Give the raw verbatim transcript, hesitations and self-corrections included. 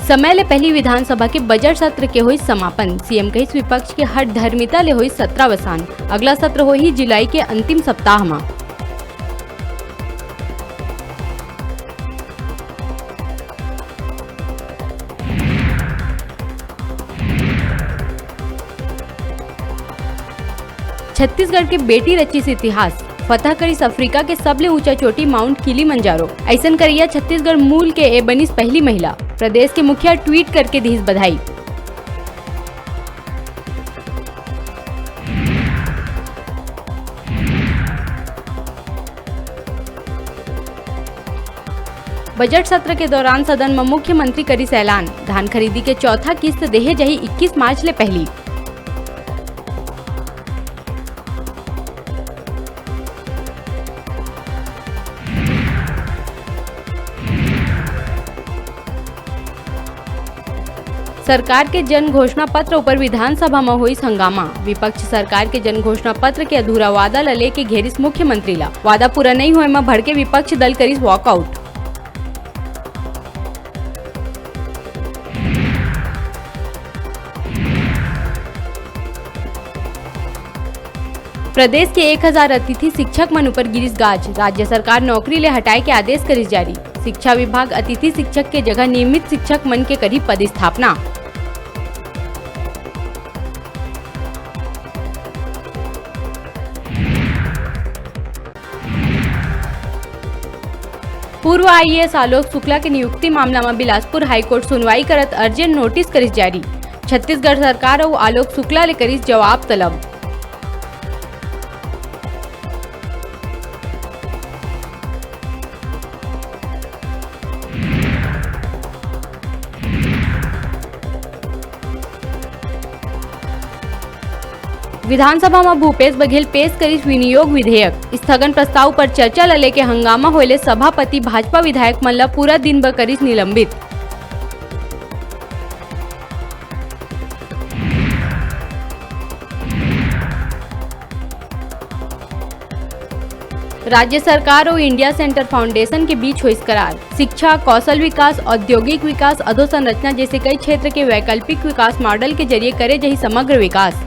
समय ले पहिली विधानसभा के बजट सत्र के होइस समापन। सीएम कहिस विपक्ष के हठधर्मिता ले होइस सत्रावसान। अगला सत्र होही जुलाई के अंतिम सप्ताह म। छत्तीसगढ़ के बेटी रचिस इतिहास, फतह करिस अफ्रीका के सबले ऊंचा चोटी माउंट किलिमंजारो। अइसन करइया छत्तीसगढ़ मूल के ए बनिस पहिली महिला। प्रदेश के मुखिया ट्वीट करके दिस बधाई। बजट सत्र के दौरान सदन म मुख्यमंत्री करिस ऐलान, धान खरीदी के चौथा किस्त देहे जाही इक्कीस मार्च ले पहिली। सरकार के जन घोषणा पत्र ऊपर विधानसभा म होइस हंगामा। विपक्ष सरकार के जन घोषणा पत्र के अधूरा वादा ल लेके घेरिस मुख्यमंत्री ला। वादा पूरा नइ होए म भड़के विपक्ष दल करिस वॉकआउट। प्रदेश के एक हजार अतिथि शिक्षक मन ऊपर गिरिस गाज, राज्य सरकार नौकरी ले हटाए के आदेश करिस जारी। शिक्षा विभाग अतिथि शिक्षक के जगह नियमित शिक्षक मन के करही पदस्थापना। पूर्व आईएएस आलोक शुक्ला के नियुक्ति मामला म बिलासपुर हाईकोर्ट सुनवाई करत अर्जेंट नोटिस करिस जारी। छत्तीसगढ़ सरकार अउ आलोक शुक्ला ले करिस जवाब तलब। विधानसभा म भूपेश बघेल पेश करिस विनियोग विधेयक। स्थगन प्रस्ताव पर चर्चा ल लेके हंगामा होए ले सभापति भाजपा विधायक मन ल पूरा दिन बर करिस निलंबित। राज्य सरकार अउ इंडिया सेंटर फाउंडेशन के बीच होइस करार। शिक्षा, कौशल विकास, औद्योगिक विकास, अधोसंरचना जैसे कई क्षेत्र के वैकल्पिक विकास मॉडल के जरिए करे जाही समग्र विकास।